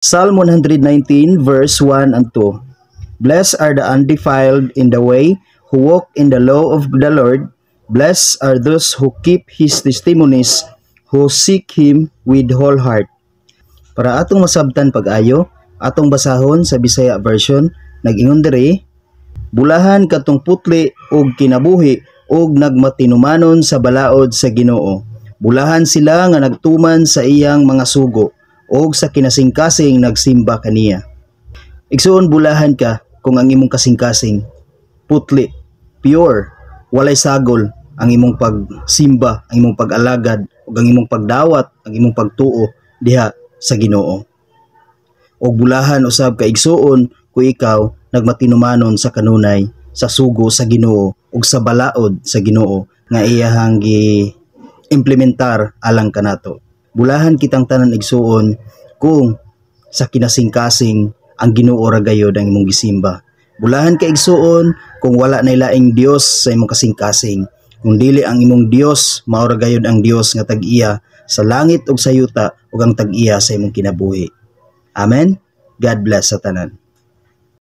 Psalm 119 verse 1 and 2. Blessed are the undefiled in the way, who walk in the law of the Lord. Blessed are those who keep his testimonies, who seek him with whole heart. Para atong masabtan pag-ayo, atong basahon sa Bisaya version. Nag-ingon diri, "Bulahan katong putli og kinabuhi ug nagmatinumanon sa balaod sa Ginoo. Bulahan sila nga nagtuman sa iyang mga sugo ug sa kinasingkasing nagsimba kaniya." Igsuon, bulahan ka kung ang imong kasingkasing putli, pure, walay sagol ang imong pagsimba, ang imong pag-alagad ug ang imong pagdawat, ang imong pagtuo diha sa Ginoo. Og bulahan usab ka, igsuon, kung ikaw nagmatinumanon sa kanunay sa sugo sa Ginoo ug sa balaod sa Ginoo nga iyahang gi implementar alang kanato. Bulahan kitang tanan, igsuon, kung sa kinasingkasing ang Ginoo ra gayod ang imong gisimba. Bulahan ka, igsuon, kung wala na laing Dios sa imong kasingkasing. Kung dili ang imong Dios, mao ra gayod ang Dios nga tag-iya sa langit ug sa yuta ug ang tag-iya sa imong kinabuhi. Amen. God bless sa tanan.